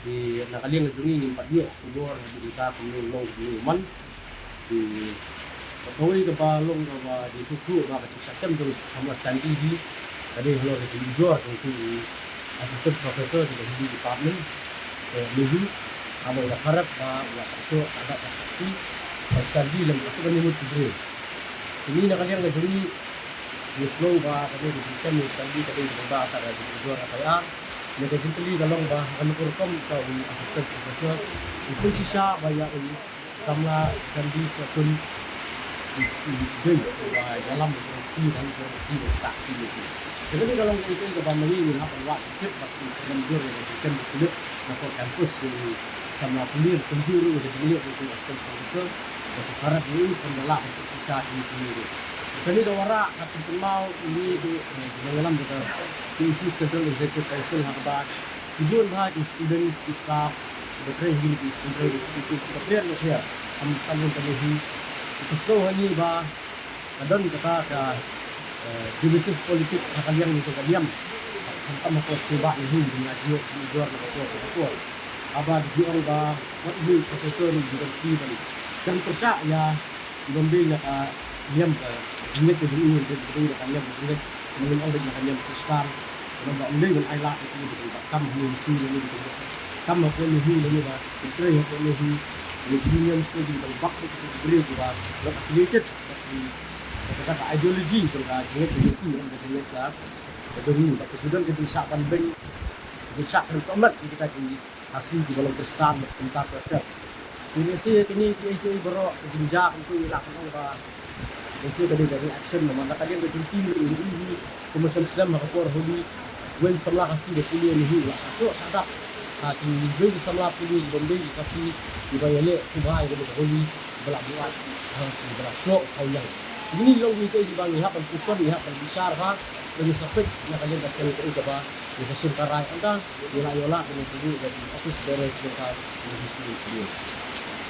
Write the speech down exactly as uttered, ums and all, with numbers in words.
Te na ka liang ka jong ngi ngim pat ïoh khubor haduh mynta kumno long kumno man. Te kawei kaba long kaba dei shuh shuh ba ka jingshah kem jong ka samla Sandy hi ka dei halor ka jingujor jong utu u assistant professor jong ka Hindi department, eh, NEHU, haba u la pharap ba u la sah shoh sah dap sha ka party, ka Sandy lem katu ka mut ki briew. Te ngi na ka liang ka jong ngi ngi sngew ba ka dei ka jingkem jong Sandy ka dei kaba bha, ka dei ka jingujor FIR. Ïa ka jingkylli ka long ba ha kano ka rukom uta u assistant professor u pynshisha ba ïa u samla Sandy Sakhun u dei uba ïalam ïa ki, ïalam ïa ki, ïalam ïa ki. Te kane ka long kaei kaei kaba ma ngi ngi hap ban wad tip bad ngi kyrmen jur ïa ka jingkyrmen jingkylli na ka por campus ïa u samla pule, kumjuh ruh ïa ka jingleh jong u assistant professor. Ba shu pharap ïa u ban da lah ban pynshisha ïa kine ruh. Kane da wanrah ka jingkynmaw ïa ngi ruh, eh, ki nongïalam jong ka KUC Central Executive Council ha kaba ki bun bha ki students, ki staff kiba trei ha kine ki central institute kiba pher bapher, khamtam ka NEHU, ki sngew ha ngi ba ka don kata ka, eh, divisive politics ha ka liang jong ka niam. Khamtam ha ka sngewbha NEHU ba ngi ïa jngoh jngoh jor na ka por sha ka por. Haba ki ong ba wat ïa u professor u don ki ban jan pyrshah ïa i Bombay na ka niam ka jingngeit ka jong i, ïa ka niam ka jingngeit, ngin ong na ka niam Khristan. Namar ba ym dei ban ailad ïa ki ba kam ha NEHUC lane ba kam hapoh NEHU lane ba ki trei hapoh NEHU. Ïa ki union se ki ban bak ïa ki briew kiba not affiliated bad ka, ka ideology jong ka jingngeit ka jong i, ka jingngeit ka jong i. Bad ka jingshah ban beiñ, ka jingshah ban tohmat ïa kita ki Khasi kiba long Khristan bad kumta ter ter. Te lehse kine kiei kiei baroh ka jingjia kyntu ïa la ka long ba lehse ka dei ka reaction namar na ka liang ka jong ki, ïa u hi kum shem slem ha ka por Holi, wei u samla Khasi ba pule NEHU u la sah shoh sah dap ha kiwei ki samla pule ki Bombay ki Khasi kiba ïaleh sngewbha ïa kane ka Holi ba la buaid ha kiba la shoh ha u ïang. Kine ki long kiei kiei kiba ngi hap ban pyrshang, ngi hap ban bishar bha, ban ïa sa peit na ka liang ka seng kaei kaba ïa sa shim ka rai hangta. Ïa la ïoh la kane ka ruh ïa ki office bearers jong ka, ïa ki students.